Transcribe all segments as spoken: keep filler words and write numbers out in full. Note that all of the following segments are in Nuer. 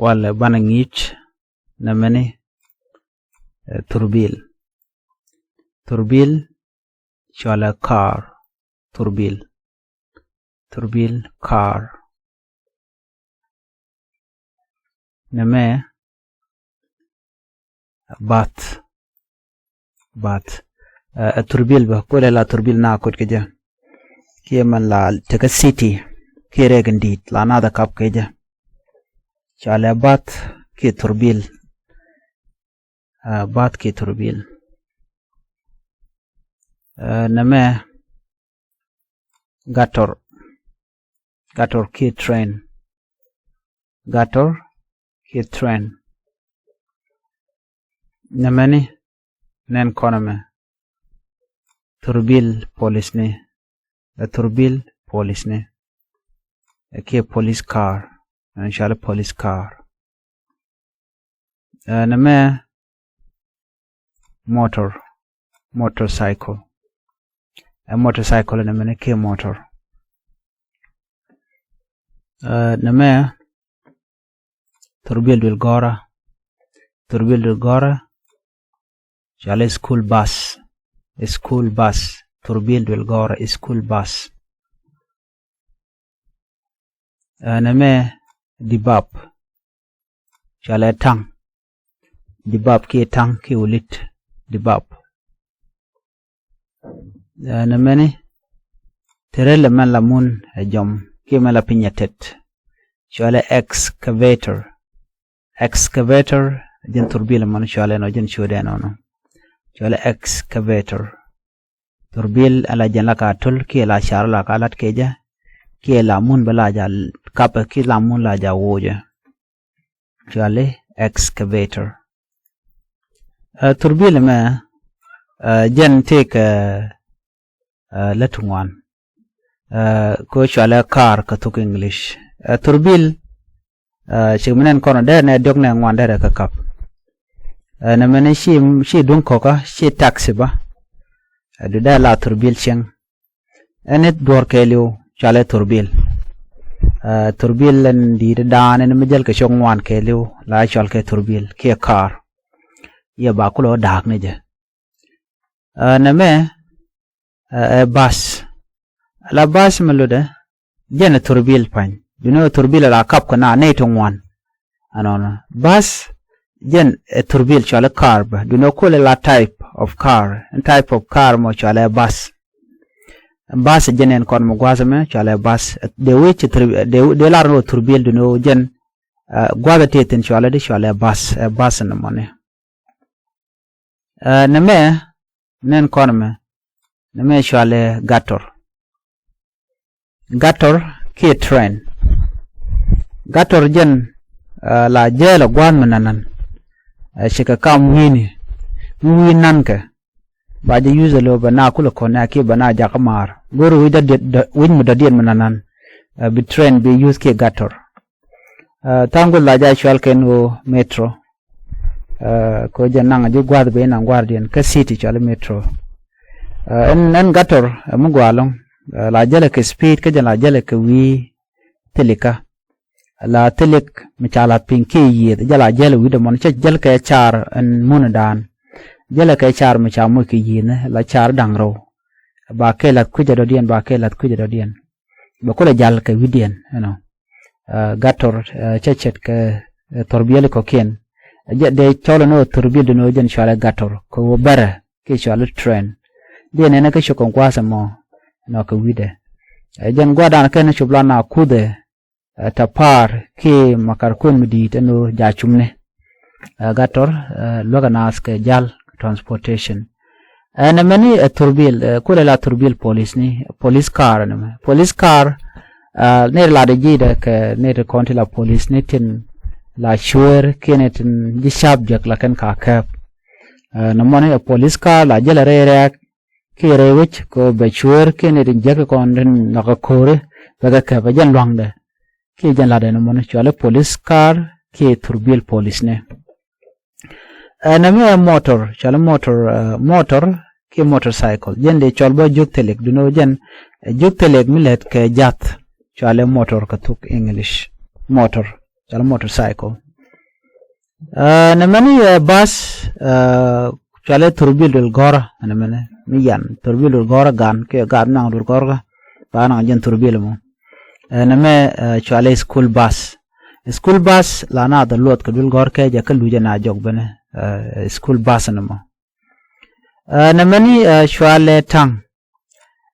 walɛ banɛ ŋi̱i̱c nɛmɛni, eh, thurbil. Thurbil cɔalɛ car. Thurbil. Thurbil, car. Nɛmɛ bath. Bath. Eh, ɛ thurbil bä, kulɛ la thurbil na kot kɛ jɛ. Kiɛ mɛn la tekä city kiɛ rɛk in di̱i̱t la nath ɛ kap kɛ jɛ. Cɔalɛ bath kiɛ thurbil. Eh, bath kiɛ thurbil. Eh, nɛmɛ gator. Gator kiɛ train. Gator kiɛ train. Nɛmɛni nɛn kɔnɛ mɛ. Thurbil polisni. Ɛ thurbil polisni. Ɛ kiɛ police car. Ɛn cɔalɛ police car. Eh, nɛmɛ motor, motorcycle. Ɛ motorcycle nɛmɛni kiɛ motor. Eh, nɛmɛ thurbil duël gɔ̱rä. Thurbil duël gɔ̱rä cɔalɛ school bus. School bus. Thurbil duël gɔ̱rä, school bus. Eh, nɛmɛ dibap. Cɔalɛ taŋ. Dibap kiɛ taŋ kiɛ wulit. Dibap. Eh, nɛmɛni tɛrɛ lɛ mɛn la mun ɛ jɔm kiɛ mɛn la piny ɛ tɛt. Cɔalɛ excavator. Excavator jɛn thurbil mɔni cɔalɛ nɔ, jɛn ciötdɛ nɔnɔ. Cɔalɛ excavator. Thurbil ɛ la jɛn la ka töl kiɛ la car la ka lat kɛ jɛ kiɛ la mun bä la ja kapɛ kiɛ la mun la ja wocɛ. Cɔalɛ excavator. Eh, thurbil mɛ, eh, jɛn tëëkɛ, eh, lät ŋuan. Eh, kɛ cɔalɛ car kɛ thuk English. Eh, thurbil, eh, cik mi nɛn kɔn dee nɛ diɔk nɛ ŋuan dee rɛ kɛ kap. Eh, nɛmɛni ci, ci duŋ kɔkä, ci taxi bä. Eh, du dee la thurbil cieŋ. Ɛn i̱ duɔ̱ɔ̱r kɛɛliw cɔalɛ thurbil. Eh, thurbil ɛn di̱i̱t daan ɛn mi jäl kɛ cok ŋuan kɛɛliw la cɔal kɛ thurbil kiɛ car. Yɛ ba kulɛ wä da̱a̱k ni jɛ. Eh, nɛmɛ, eh, ɛ bus. La bus mi lutdɛ jɛn ɛ thurbil pa̱ny. Duundɛ ɛ thurbil la kap kɛ na nɛy ti ŋuan. Ɛnɔnɔ. Bus jɛn ɛ thurbil cɔalɛ car bä. Duundɛ kulɛ la type of car. Ɛn type of car mɔ cɔalɛ bus. Bus jɛn ɛn kɔn mɔ gua̱a̱th ɛmɛ cɔalɛ bus. Dee wee ci thur-, dee, dee lar ni wä thurbil duundɛ wä jɛn, eh, gua̱a̱th ɛ tëë thi̱n cɔalɛ di cɔalɛ bus. Ɛ bus ni mɔni. Eh, nɛmɛ nɛn kɔn mɛ, nɛmɛ cɔalɛ gator. Gator kiɛ train. Gator jɛn, eh, la jɛɛl ɛ gua̱a̱th mi nanan. Eh, cikɛ kam wi̱i̱ni mi wi̱i̱ nankɛ. Ba jɛ use ɛ lo̱ bɛ na kulɛ kɔn nɛ kiɛ bɛ na jakä maar go̱o̱r wi̱c dɔ̱diɛn, dɔ̱-, wi̱c mi dɔ̱diɛn mi nanan. Eh, bi train bi use kiɛ gator. Eh, tha̱a̱ŋ guth la ja cual kɛn ɣöö metro. Eh, kɛ ɣöö jɛ naŋ ji̱ gua̱th ben naŋ gua̱rdiɛn kä city cual metro. Eh, ɛn, ɛn gator, eh, mi gɔaa ɛlɔ̱ŋ. Eh, la jälɛ kɛ speed kä jɛ la jälɛ kɛ wi̱i̱ thilikä. La thilik mi ca la̱th piny kiɛ yiëëth jɛ la jälɛ wi̱cdɛ mɔn cä jäl kɛ car ɛn munɛ daan. Jälɛ kɛ car mi ca moc kɛ yiëëth ni la car da̱ŋ rɛw. Ba kɛ la̱th kui̱cɛ dɔ̱diɛn, ba kɛ la̱th kui̱cɛ dɔ̱diɛn. Bɛ kulɛ jal kɛ wi̱cdiɛn, you know. Eh, gator, eh, cä ce̱tkɛ, eh, thurbil kɔ̱kiɛn. Jɛ dee cɔl ni ɣöö thurbil duni ɣöö jɛn cualɛ gator kɛ ɣöö bärɛ kiɛ cualɛ train. Diɛ nɛnɛ kä cok kɔn gua̱a̱th ɛmɔ nɔ kɛ wi̱cdɛ. Eh, jɛn gua̱a̱th dan kɛn cop la na kuthɛ, eh, tapaar kiɛ makar kuën mi di̱i̱t ɛn ɣöö ja cumni. Eh, gator, eh, luäk ɛ naath kɛ jal transportation. Ɛn ɛmɛni ɛ thurbil, eh, kulɛ la thurbil polisni, police car ɛn ɛmɛ. Police car, eh, nɛy ti latdɛ ji̱dɛ kɛ nɛy ti kɔn ti la polisni tin la cueer kiɛ nɛy tin ji̱ ca̱p jek la kɛn ka kɛp. Eh, nɔmɔni ɛ police car la jälɛ rɛy rɛɛk kiɛ rɛy wec kɛ bɛ cueer kiɛ nɛy tin jek kɔn tin nɔkɛ ko̱ri bɛ kɛ kɛp ɛ jɛn lua̱ŋdɛ. Kiɛ jɛn latdɛ nɔmɔni cuali police car kiɛ thurbil polisni. Eh, nɛmɛ ɛ motor, cuali motor, eh, motor kiɛ motorcycle. Jɛn dee cɔl bä jiök thilek, duno jɛn, eh, jiök thilek mi lät kɛ jath, cuali motor kɛ thuk English. Motor, cuali motorcycle. Ɛ, nɛ mɛni, ɛ, bus, ɛ, cualɛ thurbil duël gɔ̱rä, nɛ mɛni mi yan thurbil duël gɔ̱rä gan kiɛ gaat naŋ duël gɔ̱rä. Ba naŋ jɛn thurbil mɔ. Ɛ, nɛ mɛ, ɛ, cualɛ school bus. School bus la na dhɛ luɔth kɛ duël gɔ̱rä kɛ jɛ kä lucɛ na jɔk bɛnɛ, ɛ, school bus nɛ mɔ. Ɛ, nɛ mɛni, ɛ, cualɛ taŋ.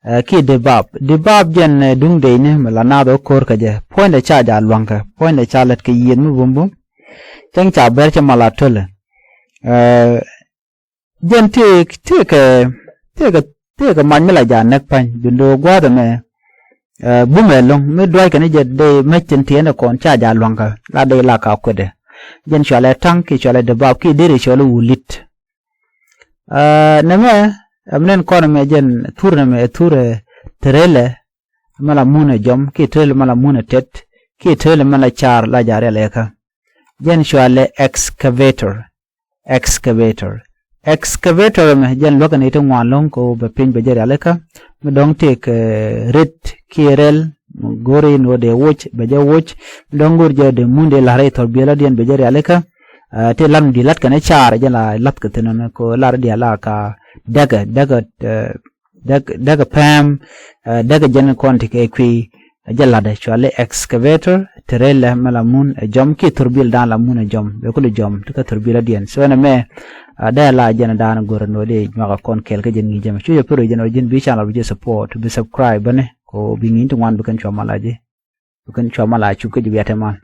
Ɛ, kiɛ dibab. Dibab jɛn, ɛ, duŋ dee ni mi la naath ɣä ko̱r kɛ jɛ. Puɔ̱nydɛ ca ja lua̱ŋkɛ. Puɔ̱nydɛ ca lät kɛ yieth mi bum bum. Cäŋ ca bɛr cɛ mal a tölɛ. Ɛ, jɛn tëëk, tëëkɛ, tëëkɛ, tëëkɛ mac mi la ja näk pa̱ny. Bin do̱o̱k gua̱a̱th ɛmɛ. Ɛ, bumɛ ɛlɔ̱ŋ. Mi duackɛ ni jɛ dee mec tin tiɛɛndɛ kɔn ca ja lua̱ŋkɛ. La dee la ka kuɛtdɛ. Jɛn cualɛ taŋ kiɛ cualɛ dibab kiɛ deri cualɛ wulit. Ɛ, nɛmɛ, ɛm nɛn kɔn mɛ jɛn thur nɛmɛ, ɛ thur ɛ trailer mɛ la mun ɛ jɔm, kiɛ trailer mɛ la mun ɛ tɛt, kiɛ trailer mɛ la car la ja rial ɛkä. Jɛn cualɛ excavator, excavator. Excavator mɛ jɛn luäk ni ti ŋuan lo̱ŋ ko bɛ piny bɛ jɛ rial ɛkä. Mi dɔ̱ŋ tëëk, ɛ, ret kiɛ rɛl, go̱ri ni wä dee woc, bɛ jɛ woc. Mi dɔ̱ŋ go̱r jɛ dee mun dee la̱r ɛ thɔr biɛl adiɛn bɛ jɛ rial ɛkä. Ɛ, ti lat mi di lat kɛn car jɛ la lat kɛ thin nɔ ko lar diaal la ka däkɛ, däkɛ, ɛ, däk, däkɛ pɛm, ɛ, däkɛ jɛn kɔn ti kɛ kui̱, ɛ, jɛ latdɛ cuali excavator, trailer mɛ la mun ɛ jɔm kiɛ thurbil dan la mun ɛ jɔm, bɛ kul jɔm, ti kɛ thurbil adiɛn. So ɛn ɛmɛ, ɛ, dee la jɛn dan go̱rɛ nɔ dee nyuakɛ kɔn kɛɛl kä jɛn ŋi̱i̱c jɛmɛ. Cu jɛ pär jɛn ɔ jɛn bi channel bi jɛ support, bi subscribe bäni, ko bi ŋi̱i̱c ti ŋuan bi kɛn cua mal a jɛ. Bi kɛn cua mal a cup kä jɛ bi a te mal.